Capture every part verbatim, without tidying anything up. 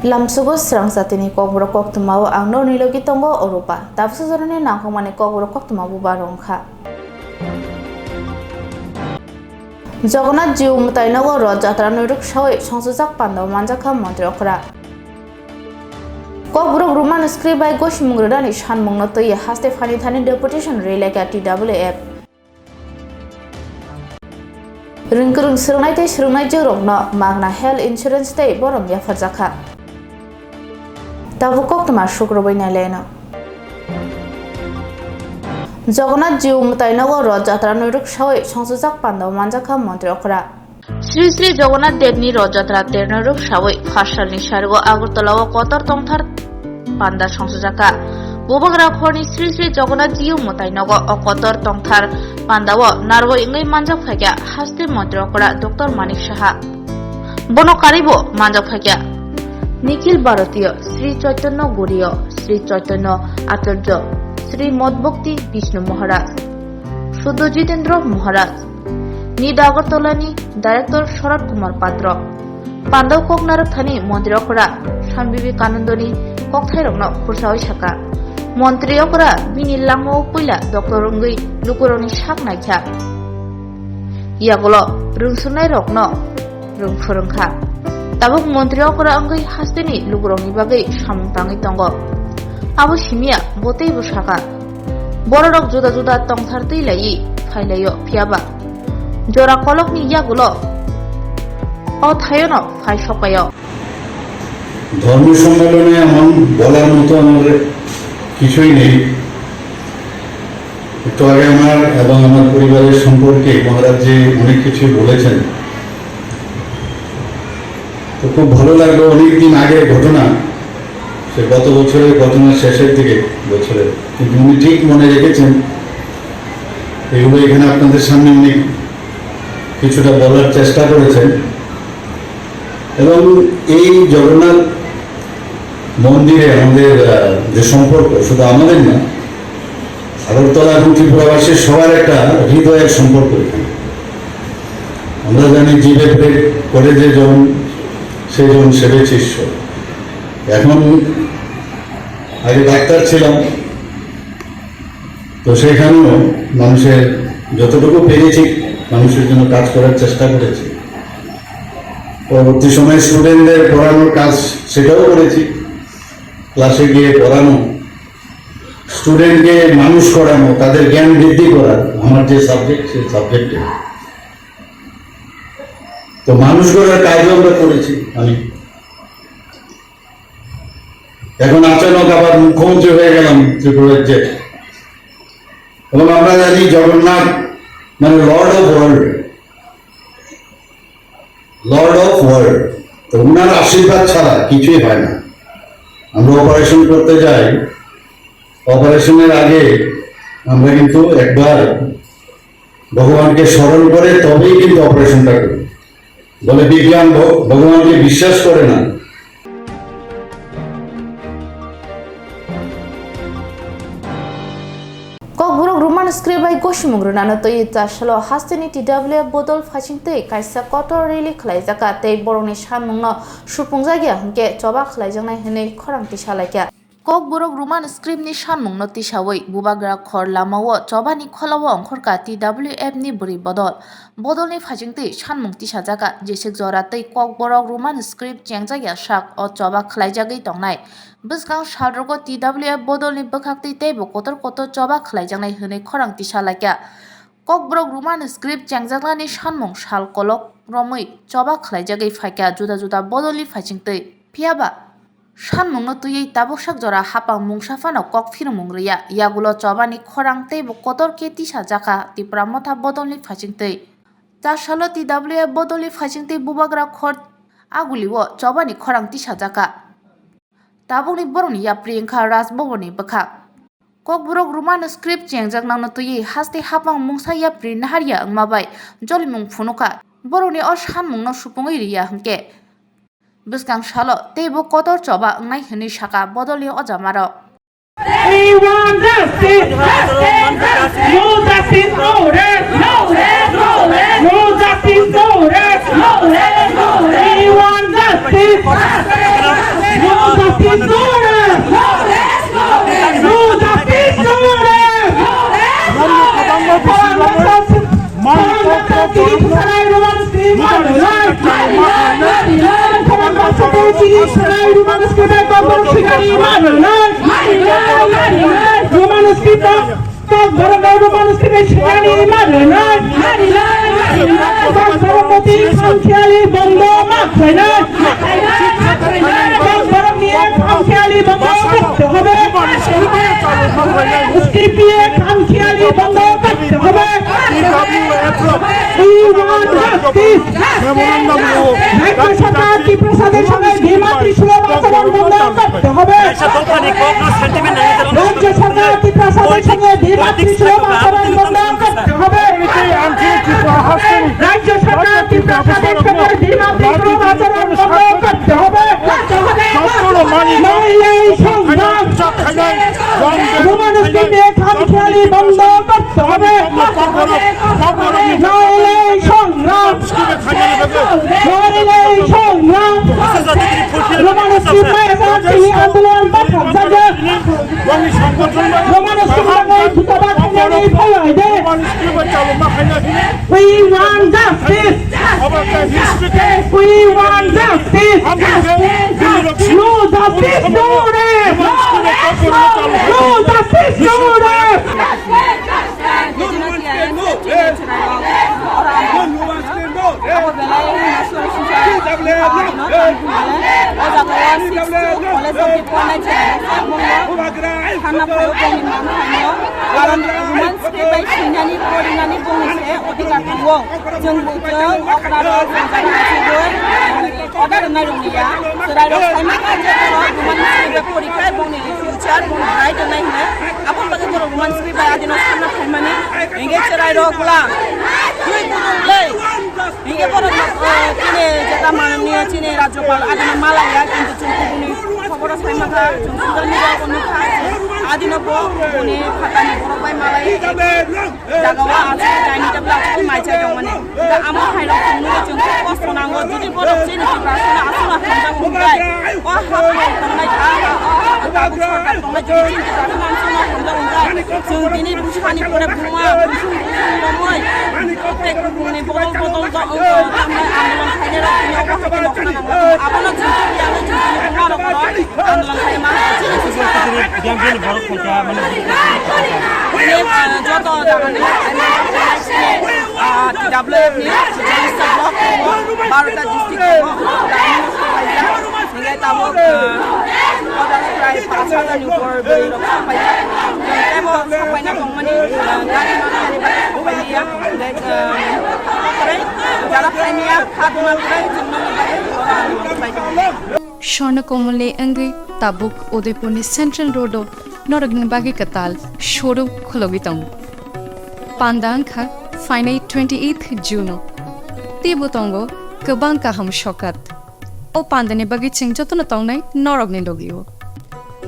Lamsugo srang jatini kokborok koktwmao ang norni logi tongo Orupa. Tabuksa jorani nangkukmani kokborok koktwma bubar wngkha. Jagannath Jiu mwtai nogo Roth Jatra nwi rwksawi songsajak pandao manjakha Montri Okra. Kokborok Roman script bai gosimung rwnani sanmungno twiwi haste phanithani deputation rwi laikha T W F. Rwngkwrwng swrwngnai tei swrwngnaijwkrokno magna health insurance tei borom yapharjakha. Tabuk koktwma sukrubui nailaino. Jagannath Jiu mwtai nogo Roth Jatra nwi rwksawi songsajak pandao manjakha Montri Okra. Sri Sri Jagannath Devni Roth Jatra terno rwksawi phas salni sarigo Agartala o kotor tongthar panda songsojakha. Bubagra khorni Sri Sri Jagannath Jiu mwtai nogo o kotor tongthar pandao narwai wngwi manjak phaikha haste Montri Okra Doctor Manik Saha. Bono karwibo manjak phaikha Nikhil Bharatiya Sri Chaitanya Gauriya Sri Chaitanya Acharya Sri Modbhakti Vishnu Maharaj, Suddha Jitendra Maharaj, Nida Agartala ni Director Sharat Kumar Patra. Pandao kok narwkthani Montri Okra Swami Vivekanandani kokthairokno khursawi sakha. Montri Okra bini langmao puila doctor wngwi lukurokni sak naikha. Yagulo rwngswrwngnairokno rwng phwrwngkha. Tabuk Montri Okra wngwi hasteni lukurokni bagwi samung tangwi tongo. Abo simiya bo teibo sakha. Bororok juda juda tongthar twi laiwi phai laio, phiyaba jora kolokni yagulo o thaiono phai sokpaio. ধর্ম সম্মেলনে এমন বলার মতো আমার কিছুই নেই। একটু আগে আমার এবং আমার পরিবারের সম্পর্কে মহারাজ যে অনেক কিছুই বলেছেন, তো খুব ভালো লাগলো। অনেক দিন আগের ঘটনা, সে গত বছরের ঘটনা, শেষের দিকে বছরের, কিন্তু উনি ঠিক মনে রেখেছেন। এগুলো এখানে আপনাদের সামনে উনি কিছুটা বলার চেষ্টা করেছেন। এবং এই জগন্নাথ মন্দিরে আমাদের, আহ, যে সম্পর্ক, শুধু আমাদের না, আগরতলা এবং ত্রিপুরাবাসীর সবার একটা হৃদয়ের সম্পর্ক এখানে। আমরা জানি, জীবে প্রেম করে যে জন, সেই জন সেবেছে ঈশ্বর। এখন আগে ডাক্তার ছিলাম, তো সেখানেও মানুষের যতটুকু পেরেছি, মানুষের জন্য কাজ করার চেষ্টা করেছি। পরবর্তী সময়ে স্টুডেন্টদের পড়ানোর কাজ, সেটাও করেছি। ক্লাসে গিয়ে পড়ানো, স্টুডেন্টকে মানুষ করানো, তাদের জ্ঞান বৃদ্ধি করা, আমার যে সাবজেক্ট, সেই সাবজেক্টে। তো মানুষ গড়ার কাজও আমরা করেছি। আমি এখন আচানক আবার মুখ্যমন্ত্রী হয়ে গেলাম ত্রিপুরা রাজ্যের। এবং আমরা জানি জগন্নাথ মানে Lord of world, Lord of world. তো ওনার আশীর্বাদ ছাড়া কিছুই হয় না। আমরা অপারেশন করতে যাই, অপারেশনের আগে আমরা কিন্তু একবার ভগবানকে স্মরণ করে তবেই কিন্তু অপারেশনটা করি। বলে বিজ্ঞান ভ-, ভগবানকে বিশ্বাস করে না। Kokborok Roman script bai gosimung rwnano twi chasalo hasteni T W F bodol phaising twi kaisa kotor rally khlaijakha tei borokni sanmungno supungjak ya hwnkhe choba khlaijaknai hwnwi khorang tisa laikha. Kokborok Roman script ni sanmungno tisawi bubagra khor lamao chobani kholao ongkhorkha T W F ni bwrwi bodol. Bodolni phaisingtwi sanmung tisajakha, jeswk jora tei Kokborok Roman script chengjak ya sak o choba khlaijagwi tongnai. Bwskang salrogo T W F bodolni bwkhaktwi teibo kotor kotor choba khlaijaknai hwnwi khorang tisa laikha. Kokborok Roman script chengjaknani sanmung sal kolok romwi choba khlaijagwi phaikha juda juda bodolni phaisingtwi. Phiyaba, sanmungno twiwi tabuksak jora hapang mungsa phano kok phirmung rwya, yagulo chobani khorang teibo kotor khe tisajakha Tipra Motha bodolni phaisingtwi. Chasalo T W F bodolni phaisingtwi bubagra khor agulio chobani khorang tisajakha. Tabukni borokni yapri wngkha Raj Bhabanni bwkhak. Kokborok Roman script chengjaknano twiwi haste hapang mungsa yapri naharya wngma bai jolimung phunukha. Borokni o sanmungno supungwi rwya hwnkhe bwskang salo teibo kotor choba wngnai hwnwi sakha bodolni ojamarok. We want justice, justice, justice. No justice, no rest, no rest, no rest. No justice, no rest, no rest, no rest. We We want justice. No justice, no rest. No justice, no rest. Kokborok Roman Script-o sinani ma rwnai. Kokborok moti khangkhiali bondo ma khlainai. Kokborokni khangkhiali bondo katte hobe. Script-o khangkhiali bondo katte hobe. We want justice. Memorandum-o Rajya Sarkar Tiprasa-der songe bimani silo acharon bondo korte hobe. Kaisa dophani kokno sentiment nangwi tongkha. Rajya Sarkar Tiprasa-der songe bimani silo acharon bondo korte hobe. Rajya Sarkar Tiprasa-der songe bimani silo acharon bondo korte hobe. Noile ei songgram. Roman Script-o khangkhiali bondo korte hobe. Noile ei songgram. Noile ei songgram. Roman Script-o eba tini andolon bathakjagwi. Roman Script-o eba tini phaiyade. We want justice. We want justice. No justice, no rest. No justice, no rest. Karon Roman Script bai swinani, porinani bongni se odhikar tongo. Chwng bo chwng okra rok chwng jani hachigwi order rwnai rwngya. Chwrai rok saima kha je borok Roman Script bai porikhai bongni future bongni bright wngnai hwnwi. Aboni bagwi borok Roman Script bai adino sanna phaimani. Hingke chwrai rok bwla twi kuduk lei. Hingke borok, eh, chini jeta mananiya chini Rajyapal adino malaya, kintu chwng kubuni khoboro saima kha, chwng social media o nukha, adino bo boni phatani borok bai malai. Jaga o aswk dining table aswk mai chai tongmani. Da amo hai rok chwng nugwi chwng khe kosto nango. Jodi borok chini Tiprasa no aswk no hamjak wngkha. O ha ha tongnai, a ha, o ha ha tabuk sarkar tongnai, jodi chini Tiprasa no aswk no hamjak wngkha. Chwng tini bwsani pore buma, bwswng bwswng romoi. Pek rukmani bodol bodol do, o, tamni andolon khainai rok tini obo hai khe nokna nangla. Abono chwng tini ano chwng tini buma rok no andolon khaima. Chini Yang gini borok khaikha, mane, ini, ah, joto jagani, ah, T W F ni, Chitwan Block, Barota district, Hingke tabuk, ah, o jaga prai pash hajar ni upor bwrwi rok sapai ya. Tei bo sapai na tongmani, ah, gari ma kani bai sapai ya. Tei, ah, tei jara khaini ya, kha duna khe chwng nangni bagwi oro ang sapai tongo. Swarna Kamalni wngwi tabuk Udaipurni Central Road-o norokni bagwi kwtal showroom khulogwi tongo. Panda wngkha phainai twenty eighth June-o. Teibo tongo kwbang kaham sokat. O pandani bagwi chwng jotono tongnai norokni logi-o.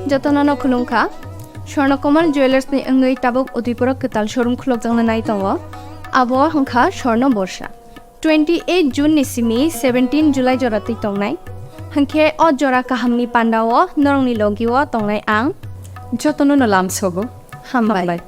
Jotono no khulumkha. Swarna Kamal Jewellers ni wngwi tabuk Udaipur o kwtal showroom khulokjakna nai tongo. Abo wngkha Swarna Borsa. Twenty eight June ni simi seventeen July jora twi tongnai. Hwnkhe o jora kahamni panda o norokni logi o tongnai ang. Jotono no lamsogo. Hambai. Hambai.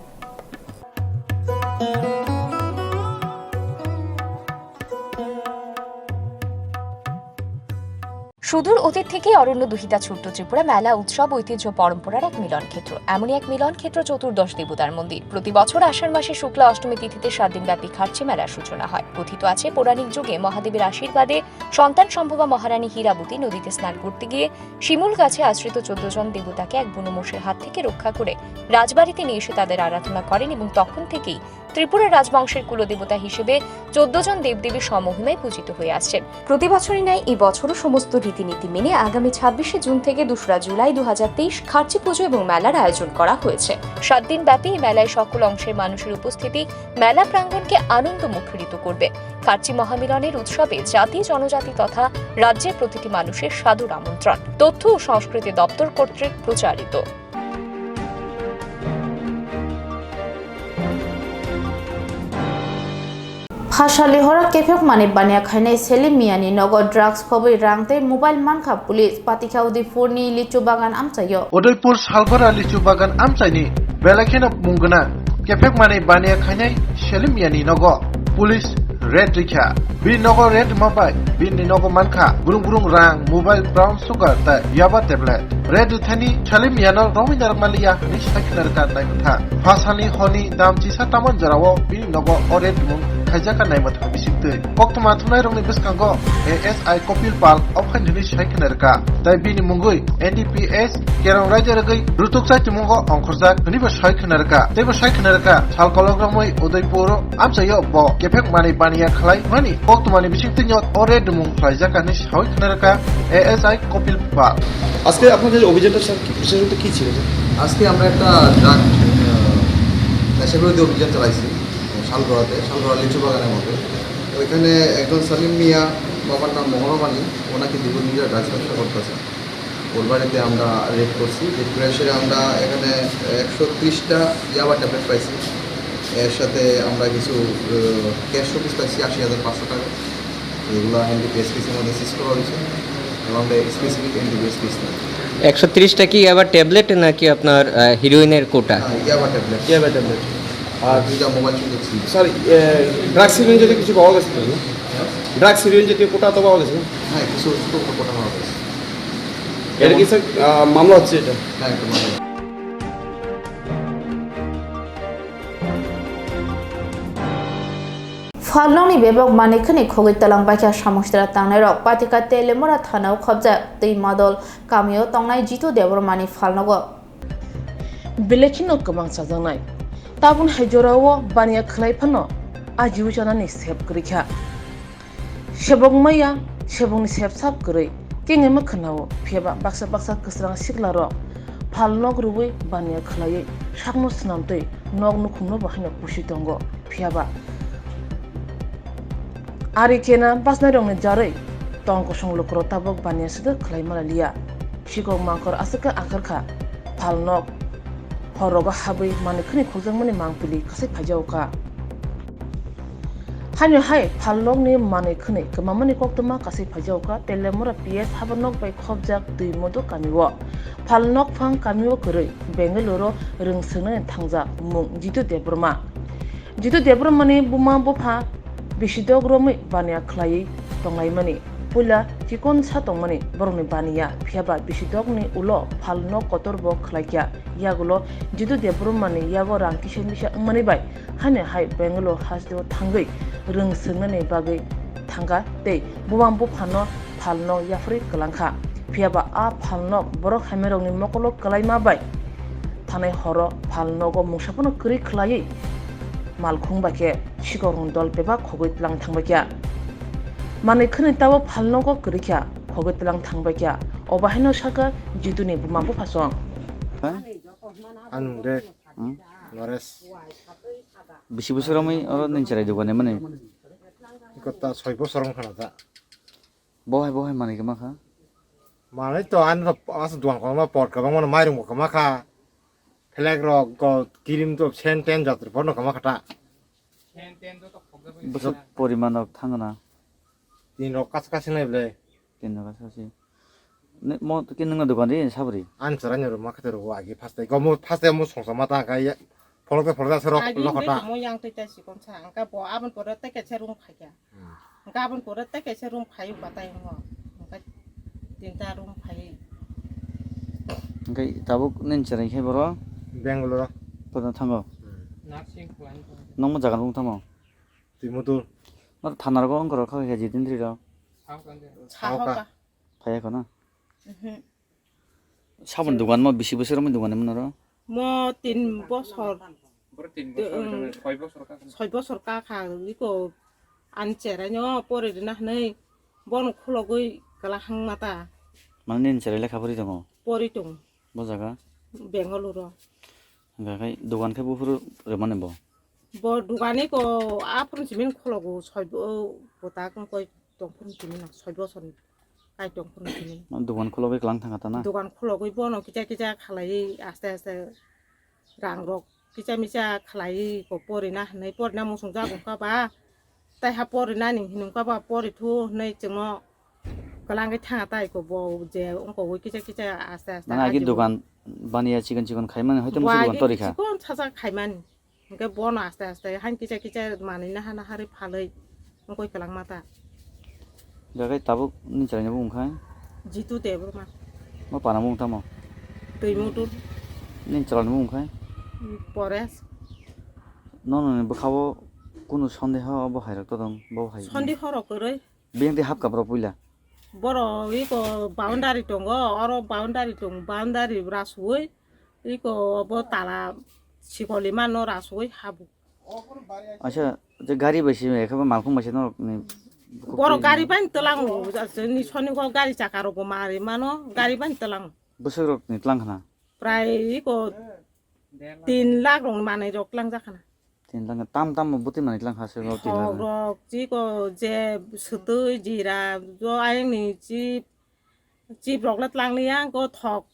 সুদূর অতীত থেকে অরণ্য দুহিতা ছোট্ট ত্রিপুরা মেলা উৎসব ঐতিহ্য পরম্পরার এক মিলন ক্ষেত্র। এমনই এক মিলন ক্ষেত্র চতুর্দশ দেবতার মন্দির। প্রতি বছর আষাঢ় মাসে শুক্লা অষ্টমী তিথিতে সাত দিনব্যাপী খার্চি মেলার সূচনা হয়। কথিত আছে, পৌরাণিক যুগে মহাদেবের আশীর্বাদে সন্তান সম্ভবা মহারানী হীরাবতী নদীতে স্নান করতে গিয়ে শিমুল গাছে আশ্রিত চোদ্দ জন দেবতাকে এক বুনো মোষের হাত থেকে রক্ষা করে রাজবাড়িতে নিয়ে এসে তাদের আরাধনা করেন এবং তখন থেকেই ত্রিপুরা রাজবংশের কুলদেবতা হিসেবে চোদ্দ জন দেবদেবী স্বমহিমায় পূজিত হয়ে আসছেন। প্রতি বছরই ন্যায় এই বছরও সমস্ত রীতিনীতি মেনে আগামী ছাব্বিশে জুন থেকে দোসরা জুলাই দু হাজার তেইশ খার্চি পুজো এবং মেলার আয়োজন করা হয়েছে। সাত দিন ব্যাপী এই মেলায় সকল অংশের মানুষের উপস্থিতি মেলা প্রাঙ্গণকে আনন্দ মুখরিত করবে। খার্চি মহামিলনের উৎসবে জাতি, জনজাতি তথা রাজ্যের প্রতিটি মানুষের সাদর আমন্ত্রণ। তথ্য ও সংস্কৃতি দপ্তর কর্তৃক প্রচারিত। Hasali horo kephek mani baniya khainai Selim Miyani nogo drugs khobwi rang tei mobile mankha police, patikha Udaipurni lichu bagan amchaio. Udaipur Salgora lichu bagan amchaini belai kheno mung gwnang kephek mani baniya khainai Selim Miyani nogo police raid rikha. Bini nogo raid rima bai bini nogo mankha brung brung rang, mobile, brown sugar tei yaba tablet. Raid rithani Selim Miyano romwi narwkma liya hwnwi sai khna rwkha naimwthang. Phasalni honi dam chisa tamon jorao bini nogo o raid mung khaijakha naimwthang bisingtwi. Koktwma thumnairokni bwskango A S I Kopil Pal ophain hwnwi sai khna rwkha. Tei bini mungwi N D P S Kerong raida rwgwi rutuk chai twimungo ongkhorjak hwnwibo sai khna rwkha. Teibo sai khna rwkha, sal kolok romwi Udaipur amchaio bo kephek mani baniya khlai mani koktwmani bisingtwino o raid mung khlaijak hwnwi sawi khna rwkha A S I Kopil Pal. আজকে আপনাদের অভিযানটা স্যার কি, বিশেষত কি ছিল স্যার? আজকে আমরা একটা ড্রাগ, আহ, নেশা বিরোধী অভিযান চালাইছি, আহ, শালগড়াতে, শালগড়া লিচু বাগানের মধ্যে। তো এখানে একজন সালিম মিয়া, বাবার নাম মোহরম আলী, ও নাকি দীর্ঘদিন ধরে ড্রাগস ব্যবসা করতেছে। ওর বাড়িতে আমরা রেড করছি, রেড করে এসে আমরা এখানে একশো ত্রিশটা ইয়াবা ট্যাবলেট পাইছি। এর সাথে আমরা কিছু, আহ, ক্যাশ শোপিস পাইছি আশি হাজার পাঁচশো টাকা। এগুলো এনডিপিএস কেসের মধ্যে সিজ করা হয়েছে এবং আমরা স্পেসিফিক এনডিপিএস কেস না। একশো তিরিশটা কি আবার ট্যাবলেট নাকি আপনার, আহ, হিরোইনের কোটা? হ্যাঁ, ইয়াবা ট্যাবলেট। ইয়াবা ট্যাবলেট। আর দুইটা মোবাইল ফোন দেখছি। স্যার, এ, ড্রাগস হিরোইন জাতীয় কিছু পাওয়া গেছে তো? হ্যাঁ? ড্রাগস হিরোইন জাতীয় কোটা তো পাওয়া গেছে? হ্যাঁ, কিছু ছোটো মোটো কোটা পাওয়া গেছে। এটা কি স্যার, আহ, মামলা হচ্ছে এটা? হ্যাঁ, একটা মামলা। Phalnokni bebak manwi khwnwi khogwi twlang baikha samung sitra tangnairok patika Telemura thanao khobjak twi Madol kamio tongnai Jitu Debbarmani phalnogo. Belai kheno kwbang chajaknai. Tabun hai jorao baniya khlai phano ajiwi chanani sep kwrwi kha. Sebok maya, sebokni sep sap kwrwi, kengema khwnao, phiyaba baksa baksa kwsrang siklarok phalnok rwui baniya khlaiwi sakno swnamtwi nok nukhungno bo haino pusi tongo, phiyaba ari khena bachnairokni jarwi tong kosong lukurok tabok baniya swdwk khlai mala liya. Sikok mangkhor aswk khe akhar kha phalnok horogo habwi manwi khwnwi khokjakmani mangpili kasai phaijago kha. Haino hai phalnokni manwi khwnwi kwmamani koktwma kasai phaijago kha Telemura P S habanok bai khobjak Twi Modu kamio. Phalnok phang kamio kwrwi Bengaluru rwng swngnani thangjak mung Jitu Debbarma. Jitu Debbarmani buma bupha bisidok romwi baniya khlaiwi tonglaimani. Puila chikonsa tongmani borokni baniya, phiyaba bisidokni ulo phalnok kotorbo khlaikha. Yagulo Jitu Debbarmani yago rang kisa misa wngmani bai haino hai Bangalore hasteo thangwi rwng swngnani bagwi thangkha tei buma buphano phalnok yapharwi kwlangkha. Phiyaba a phalnok borok haimarokni mokolo kwlaima bai thanai horo phalnogo mungsa phano kwrwi khlaiwi malkhung bai khe sikorokni dol bebak khogwi tlang thangbaikha. Manwi khwnwi tabok phalnogo kwrwikha, khogwi tlang thangbaikha. Obo haino sakha Jituni buma buphasong. Ang de Hmm? Naresh. Bisi bosor romwi oro nini cherai dogani mani? Kota soi bosor wngkha na da. Bohai bohai manwi kwma kha? Manwi to ani to asa dukan kotorma por kwbangma no mairung bo kwma kha. Flag rok go kirim to sen ten jatri porno kwma kha ta. Bwswk poriman rok thangna? Tin rok kas kas nai ble. Tin rok kas kas. Ne mo to kin nang dukan ri sabri. An chara nyo ma kha ro agi first day. Go mo first day mo song sama ta ga ya. Pholok te pholok asa rok lokota. Mo yang te ta si kon sa. Ang ka bo abon pore te ke cherum kha ya. Gabon pore tei kaisa room phai batai wngo. Hwnkhe tinta room phai. Hwnkhe tabuk nini chwrai khe boro? Bangalore. Kono thango? Hmm. Nokmo jaga nung tamo? Twi Modu. Nor thana rogo wngkha rok kha khe jitindri rok. Sahoka. Phaiya kono? Mhm. Saboni dogan mo bisi bosor romwi dogan ni mwnaro? Mo tin bosor. Boro tin bosor, soi bosor ka kha. Soi bosor ka kha, iko ani cherai no pori rina hwnwi bono khulogwi kwlahang mata. Mane nini cherai lekha pori tongo? Pori tongo. Bo jaga? Bengaluru. Hwnkhe khai dogan khe buphuru rwmani bo? Bo dogan iko aphuru simin khulogo soi bo-, bwtak wngkoi tongphuru simin soi bosor. Kaitor phuru tini. Ma dogan khulogwi klang thangkha ta na? Dogan khulogwi bono kisa kisa khalaiwi aste aste rang rok kisa misa khalaiwi ko porina hinwi porina muchung jak wngkha ba. Tai ha pori nani hinwi kha ba pori thu hinwi chwngno kwlangwi thanga tai ko bo je wngko wi kicha kicha aste aste Nang agi ajibo. Dukan baniya chikon chikon khaimani hoito Bo musu dukan agi tori kha. Chikon sacha khaimani. Hwnkhe bono aste aste han kicha kicha manwi naha naha rwi phalwi wngkoi kwlangma ta. Jagai tabuk ni chwraini bumung khai? Jitu Debbarma. Mo pana bumung tamo? Twi mutur. Ni chwraini bumung khai? Pores. Nono ni bwkhao kunu sondeho bo hai rok to dong, bo hai. Sondeho rok kwrwi. Biyang tei hapkha bro puila. Borok iko boundary tongo, oro boundary tong, boundary rasui iko obo tala sikoli mano rasui habu. Acha, je gari bai si ekha malkhung bai si norok ni. Borok gari bai twlang, ni soni go gari chaka rok bo mari mano, gari bai twlang. Bwswk rok ni twlang khna. Prai iko tin lakh rok manwi rok tlangjak khna. Tin lakh tam tam bwtwi manwi tlang kha se rok tin lakh. Thok rok chiko je swtwi jira jo ayang ni chip, chip rok le tlang liya go thok.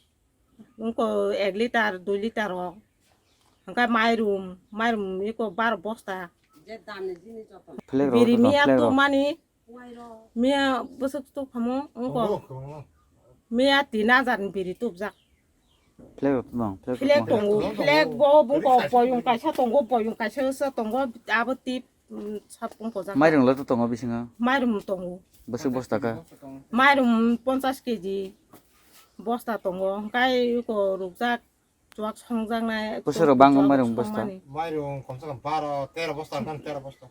Wngko ek litar dui litar rok. Hwnkhe mairum, mairum iko baro bosta. Flag rok. Biri to miya flag rok. Tukmani. Miya bwswk tuk phamo wngko. Tongo, tongo. Miya tin hajar ni biri tubjak. Flag rok tong, flag rok. Flag tong. Tongo, flag bo bungko boyong kaisa tongo, boyong kaisa sa tongo, abo tip, mm, sap wngko jak. Mairum lo to tongo bisingo. Mairum tongo. Bwswk bosta ka? Mairum ponchas keji bosta tongo, hwnkhe iko rukjak. Chuak songjaknai. Bwswk rok bangma mairum bosta. Songmani. Mairum komse kom baro, tero bosta, tero bosta.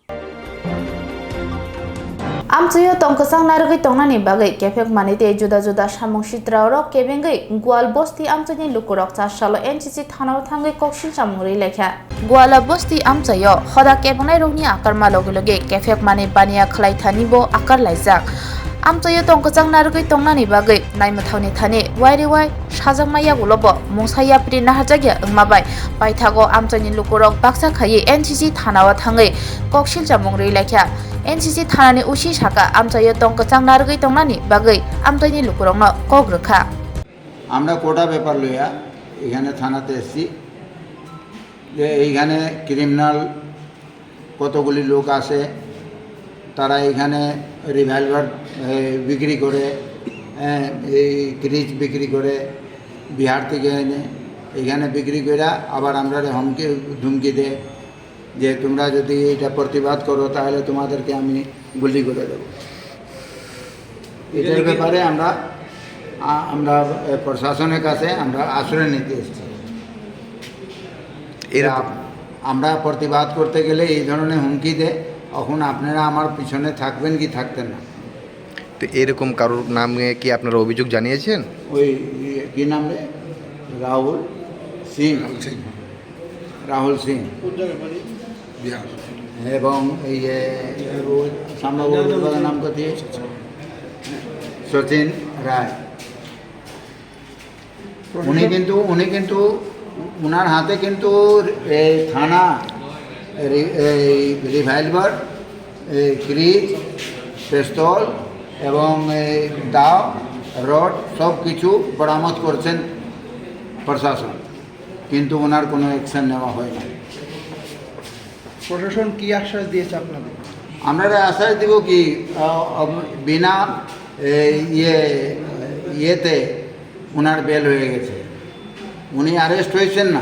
Amchaio tong kwchang narwgwi tongnani bagwi kephek manwi tei juda juda samung sitrao rok kebengwi Gwal bosti amchaini lukurok chasalo N C C thanao thangwi koksil chamung rwi laikha. Gwala bosti amchaio hoda kebengnai rokni akarma logi logi kephek manwi baniya khwlai thani bo akar laijak. Amchaio tong kwchang narwgwi tongnani bagwi naimwthangni thani wairiwai sajakma yagulo bo mungsa yapri naharjakya wngma bai paithago amchaini lukurok baksa khaiwi N C C thanao thangwi koksil chamung rwi laikha. N C C thanani O C saka amchaio tong kwchang narwgwi tongnani bagwi amchaini lukurokno kok rwkha. আমরা কোটা ব্যাপার লইয়া এখানে থানাতে এসেছি যে এইখানে ক্রিমিনাল কতগুলি লোক আছে, তারা এখানে রিভলভার, এ, বিক্রি করে, এ, এই ক্রিজ বিক্রি করে বিহার থেকে এনে এখানে বিক্রি করে আবার আমরা হুমকি ধুমকি দেয় যে তোমরা যদি এটা প্রতিবাদ করো তাহলে তোমাদেরকে আমি গুলি করে দেবো। এটার ব্যাপারে আমরা, আ-, আমরা, এ, প্রশাসনের কাছে আমরা আশ্রয় নিতে এসেছি। এরকম আপ-, আমরা প্রতিবাদ করতে গেলে এই ধরনের হুমকি দেয়, এখন আপনারা আমার পিছনে থাকবেন কি থাকতেন না? তো এরকম কারোর নামে কি আপনারা অভিযোগ জানিয়েছেন? ওই, ইয়ে, কি নাম রে? রাহুল সিং। রাহুল সিং। রাহুল সিং। কোন জায়গায় বাড়ি? বিহার। এবং এই যে, ওই সামনে ওর দাদার নাম কত? সচিন রায়। উনি কিন্তু, উনি কিন্তু, ওনার হাতে কিন্তু এই থানা, রি-, এই রিভলভার, এই ক্রিজ, পিস্তল এবং এই দাও, রড সব কিছু বরামদ করছেন প্রশাসন, কিন্তু ওনার কোনো অ্যাকশন নেওয়া হয় না। প্রশাসন কি আশ্বাস দিয়েছে আপনাদের? আমরা আশ্বাস দিব কি, আহ, অব-, বিনা, এ, ইয়ে, ইয়েতে ওনার বেল হয়ে গেছে। উনি অ্যারেস্ট হয়েছেন না,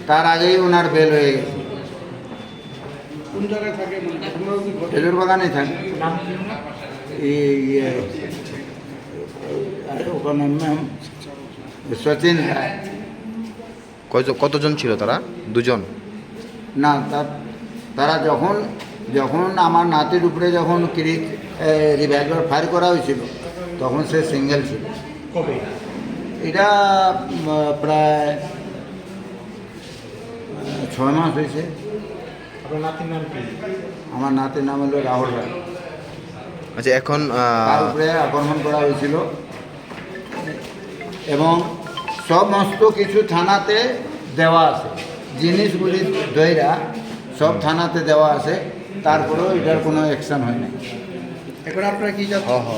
তার আগেই ওনার বেল হয়ে গেছে। কোন জায়গায় থাকে? মানে, ঘটনা কি ঘটে? খেজুর বাগানে থাকে। নাম কি ওনার? এই, ইয়ে, আরে, ওখানে নাম সচিন রায়। কয়জন, কতজন ছিল তারা? দুজন? না, তা-, তারা যখন, যখন আমার নাতির উপরে যখন ক্রি-, এ, রিভলভার ফায়ার করা হয়েছিল, তখন সে সিঙ্গেল ছিল। কবে? এটা, উম, প্রায়, আহ, ছয় মাস হয়েছে। আপনার নাতির নাম কি? আমার নাতির নাম হলো রাহুল রায়। আচ্ছা, এখন, আহ, তার উপরে আক্রমণ করা হয়েছিল এবং সমস্ত কিছু থানাতে দেওয়া আছে, জিনিসগুলি দইরা সব থানাতে দেওয়া আছে, তারপরেও এটার কোনো অ্যাকশন হয় নাই। এখন আপনারা কি চাচ্ছেন? হ, হ।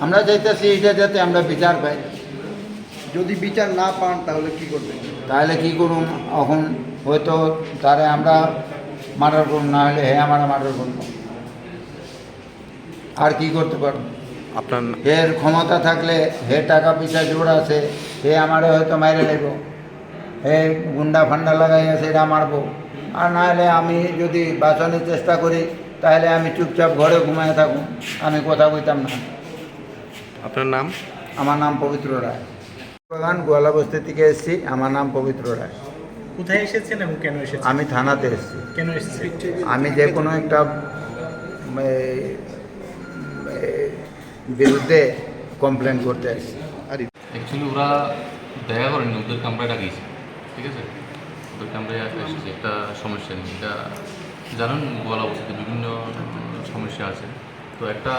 আমরা চাইতেছি এটা যাতে আমরা বিচার পাই। যদি বিচার না পান তাহলে কি করবেন? তাহলে কি করুম? এখন হয়তো তারে আমরা মার্ডার করুম, না হলে হে আমরা মার্ডার করবো। আর কি করতে পারবো? আপনার না- এর ক্ষমতা থাকলে হে টাকা পয়সা জোর আছে, হে আমারে হয়তো মাইরে নেব, হে গুন্ডা ফান্ডা লাগাই আছে, এটা মারবো। আর না হলে আমি যদি বাঁচানোর চেষ্টা করি, তাহলে আমি চুপচাপ ঘরে ঘুমায় থাকবো, আমি কথা কইতাম না। আপনার নাম? আমার নাম পবিত্র রায়। বাগান গোয়ালা বস্তি থেকে এসেছি। আমার নাম পবিত্র রায়। কোথায় এসেছেন এবং কেন এসেছেন? আমি থানাতে এসেছি। কেন এসেছেন? আমি যে কোনো একটা, উম, এই, এই বিরুদ্ধে কমপ্লেন করতে এসেছি। আর অ্যাকচুয়ালি ওরা দেখা করেনি, ওদেরকে আমরা ডাকিয়েছি, ঠিক আছে? ওদেরকে আমরা এসেছি, একটা সমস্যা নেই। এটা জানেন, গোয়ালা বস্তিতে বিভিন্ন সমস্যা আছে। তো একটা,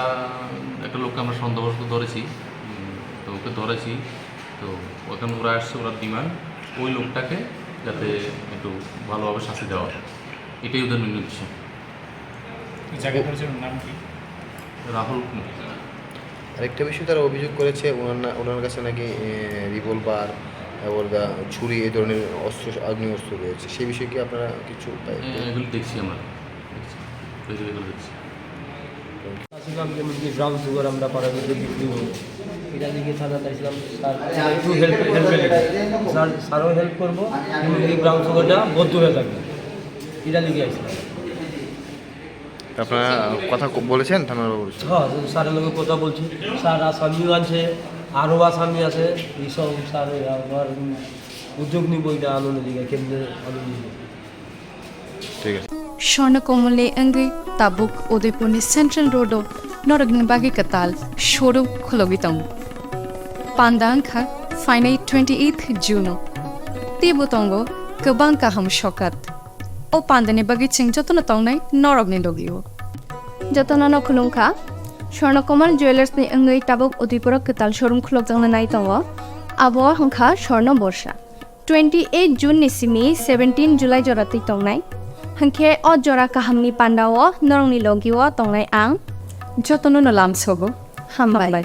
একটা লোককে আমরা সন্দেহবশত ধরেছি। উম, তো ওকে ধরেছি। তো ওখানে ওরা আসছে, ওরা ডিমান্ড ওই লোকটাকে যাতে একটু ভালোভাবে শাস্তি দেওয়া হয়, এটাই ওদের মেন উদ্দেশ্য। এই জায়গাটার জন্য নাম কি? রাহুল কুমার। আরেকটা বিষয় তারা অভিযোগ করেছে, ওনার না-, ওনার কাছে নাকি, এ, রিভলভার, তারপর দা-, ছুরি, এই ধরনের অস্ত্র, আগ্নেয় অস্ত্র রয়েছে। সেই বিষয়ে কি আপনারা কিছু পাই-, হ্যাঁ, এগুলো দেখছি আমরা, দেখছি, এগুলো দেখছি। আসলাম, যেমন কি ব্রাউন সুগার আমরা পাড়ার মধ্যে বিক্রি হলো, এটা লিখে থানাতে আসলাম, স্যার একটু হেল্প, হেল্প পেলেন। স্যার, স্যারও হেল্প করবো, এবং এই ব্রাউন সুগারটা বন্ধ হয়ে যাবে, এটা লিখে আসলাম। আপনারা কথা ক-, বলেছেন থানার বাবুর সাথে? হ্যাঁ, স্যারের লগে কথা বলছি। স্যার আসামিও আছে, আরও আসামি আছে। এইসব স্যার আবার উদ্যোগ নিব, এটা আনন্দ দিকে কেন্দ্রে আনন্দ দিবে। ঠিক আছে। Swarna Kamal ni wngwi tabuk Udaipur ni Central Road o norok ni bagwi kwtal showroom khulogwi tongo. Panda wngkha phainai twenty eighth June o. Teibo tongo kwbang kaham sokat. O pandani bagwi chwng jotono tongnai norokni logio. Jotono no khulumkha. Swarna Kamal Jewellers ni wngwi tabuk Udaipur o kwtal showroom khulokjakna nai tongo. Abo wngkha Swarna Borsa. Twenty eight June ni simi seventeen July jora twi tongnai. Hwnkhe o jora kahamni pandao norokni logio tongnai ang. Jotono no lamsogo. Hambai.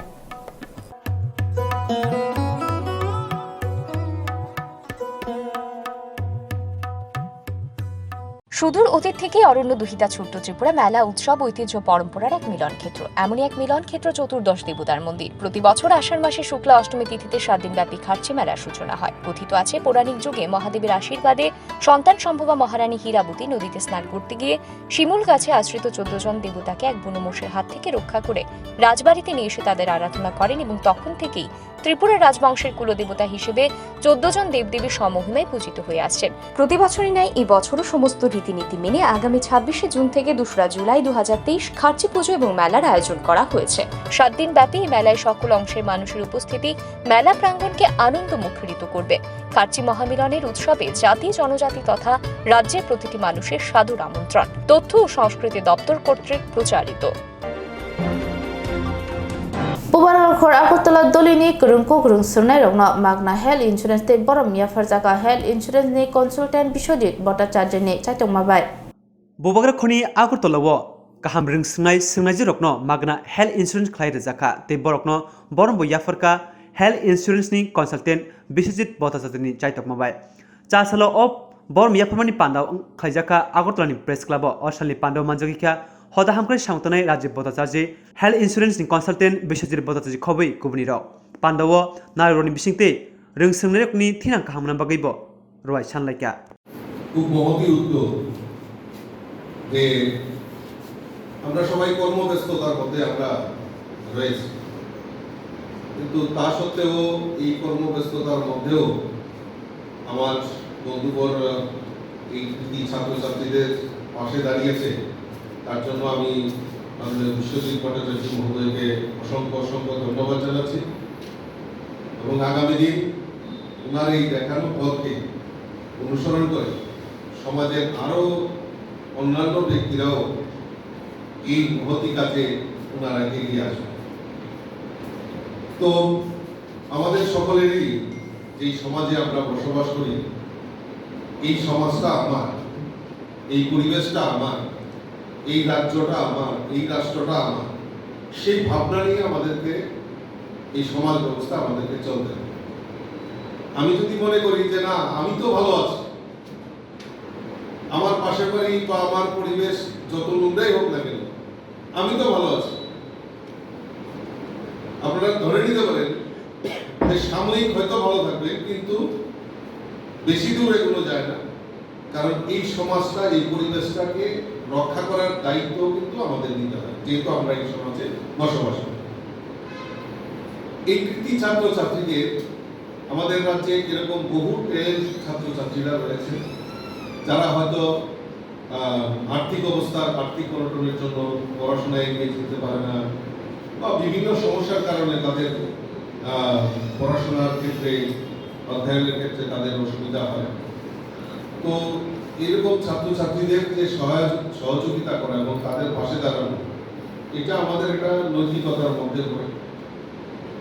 সুদূর অতীত থেকে অরণ্য দুহিতা ছোট্ট ত্রিপুরা মেলা উৎসব ঐতিহ্য পরম্পরার এক মিলন ক্ষেত্র। এমনই এক মিলন ক্ষেত্র চতুর্দশ দেবতার মন্দির। প্রতি বছর আষাঢ় মাসে শুক্লা অষ্টমী তিথিতে সাত দিনব্যাপী খার্চি মেলার সূচনা হয়। কথিত আছে, পৌরাণিক যুগে মহাদেবের আশীর্বাদে সন্তান সম্ভবা মহারানী হীরাবতী নদীতে স্নান করতে গিয়ে শিমুল গাছে আশ্রিত চোদ্দ জন দেবতাকে এক বুনো মোষের হাত থেকে রক্ষা করে রাজবাড়িতে নিয়ে এসে তাদের আরাধনা করেন এবং তখন থেকেই ত্রিপুরা রাজবংশের কুলদেবতা হিসেবে চোদ্দ জন দেবদেবী স্বমহিমায় পূজিত হয়ে আসছেন। প্রতি বছরই ন্যায় এই বছরও সমস্ত রীতিনীতি মেনে আগামী ছাব্বিশে জুন থেকে দোসরা জুলাই দু হাজার তেইশ খার্চি পুজো এবং মেলার আয়োজন করা হয়েছে। সাত দিন ব্যাপী এই মেলায় সকল অংশের মানুষের উপস্থিতি মেলা প্রাঙ্গণকে আনন্দ মুখরিত করবে। খার্চি মহামিলনের উৎসবে জাতি, জনজাতি তথা রাজ্যের প্রতিটি মানুষের সাদর আমন্ত্রণ। তথ্য ও সংস্কৃতি দপ্তর কর্তৃক প্রচারিত। Bubagra khor Agartala dolini kwrwng kukrwng swrwngnairokno magna health insurance tei borom yapharjak health insurance ni consultant Biswajit Bhattacharya ni chaitokma bai. Bubagra khorni Agartala o kaham rwng swrwngnai swrwngnaijwkrokno magna health insurance khlai rwjakha tei borokno borom bo yapharkha health insurance ni consultant Biswajit Bhattacharya ni chaitokma bai. Cha salo o borom yapharmani panda wng khlaijakha Agartala ni Press Club o. O salni panda o manjagwi kha hoda hamkrai samung tangnai Rajiv Bhattacharya, health insurance ni consultant Biswajit Bhattacharya khobwi kubuni rok. Panda o narwk rokni bisingtwi rwng swrwngnairokni thinang kaham wngna bagwi bo rwai sanlaikha. খুব মহতী উদ্যোগ যে আমরা সবাই কর্মব্যস্ততার মধ্যে আমরা রয়েছি, কিন্তু তা সত্ত্বেও এই কর্মব্যস্ততার মধ্যেও আমার বন্ধুবর এই কৃতি ছাত্রছাত্রীদের পাশে দাঁড়িয়েছে, তার জন্য আমি মাননীয় বিশ্বজিৎ ভট্টাচার্য মহোদয়কে অসংখ্য অসংখ্য ধন্যবাদ জানাচ্ছি। এবং আগামী দিন ওনার এই দেখানো পথকে অনুসরণ করে সমাজের আরও অন্যান্য ব্যক্তিরাও এই মহতী কাজে ওনারা এগিয়ে আসুন। তো আমাদের সকলেরই যেই সমাজে আমরা বসবাস করি, এই সমাজটা আমার, এই পরিবেশটা আমার, এই রাজ্যটা আমার, এই রাষ্ট্রটা আমার, সেই ভাবনা নিয়ে আমাদেরকে এই সমাজ ব্যবস্থা আমাদেরকে চলতে হবে। আমি যদি মনে করি যে না, আমি তো ভালো আছি, আমার পাশের বাড়ি বা আমার পরিবেশ যত নোংরাই হোক না কেন, আমি তো ভালো আছি, আপনারা ধরে নিতে পারেন যে সাময়িক হয়তো ভালো থাকবে, কিন্তু বেশি দূর এগুলো যায় না। কারণ এই সমাজটা, এই পরিবেশটাকে রক্ষা করার দায়িত্ব কিন্তু আমাদের নিতে হয়, যেহেতু আমরা এই সমাজে বসবাস করি। এই কৃতি ছাত্রছাত্রীদের, আমাদের রাজ্যে এরকম বহু ট্যালেন্ট ছাত্রছাত্রীরা রয়েছে, যারা হয়তো আহ, আর্থিক অবস্থার, আর্থিক অনটনের জন্য পড়াশোনায় এগিয়ে যেতে পারে না, বা বিভিন্ন সমস্যার কারণে তাদের, আহ, পড়াশোনার ক্ষেত্রে, অধ্যয়নের ক্ষেত্রে তাদের অসুবিধা হয়। তো এরকম ছাত্রছাত্রীদের যে সহায়-, সহযোগিতা করা এবং তাদের পাশে দাঁড়ানো, এটা আমাদের একটা নৈতিকতার মধ্যে পড়ে।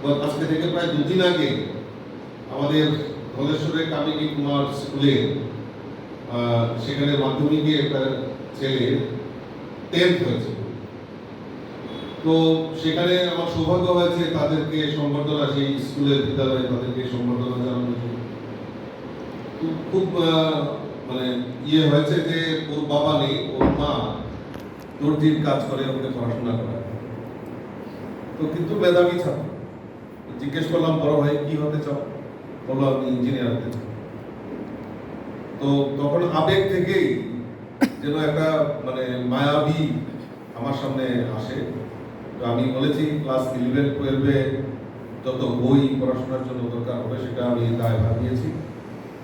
গত, আজকে থেকে প্রায় দুদিন আগে আমাদের ধলেশ্বরের কামিনী কুমার স্কুলে, আহ, সেখানে মাধ্যমিকে একটা ছেলে টেন্থ হয়েছে। তো সেখানে আমার সৌভাগ্য হয়েছে তাদেরকে সম্বর্ধনা, সেই স্কুলের বিদ্যালয়ে তাদেরকে সম্বর্ধনা জানানোর জন্য। তো খুব, আহ, মানে, ইয়ে হয়েছে যে ওর বাবা নেই, ওর মা দর্জির কাজ করে, ওকে পড়াশোনা করায়। তো কিন্তু মেধাবী ছাত্র। জিজ্ঞেস করলাম, "বড় হয়ে কি হতে চাও?" বললো, "আমি ইঞ্জিনিয়ার হতে চাই।" তো তখন আবেগ থেকেই যেন একটা, মানে, মায়াবী আমার সামনে আসে। তো আমি বলেছি, ক্লাস ইলেভেন টুয়েলভে যত বই পড়াশোনার জন্য দরকার হবে, সেটা আমি দায়ভার দিয়েছি।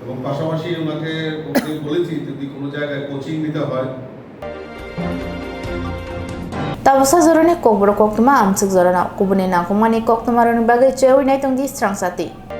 এবং পাশাপাশি ওনাকে, ওকে বলেছি, যদি কোনো জায়গায় কোচিং নিতে হয়, Tabuksa jorani kokborok koktwma amswk jorano kubuni nangkukmani koktwmarokni bagwi chewui nai tongdi srang sati.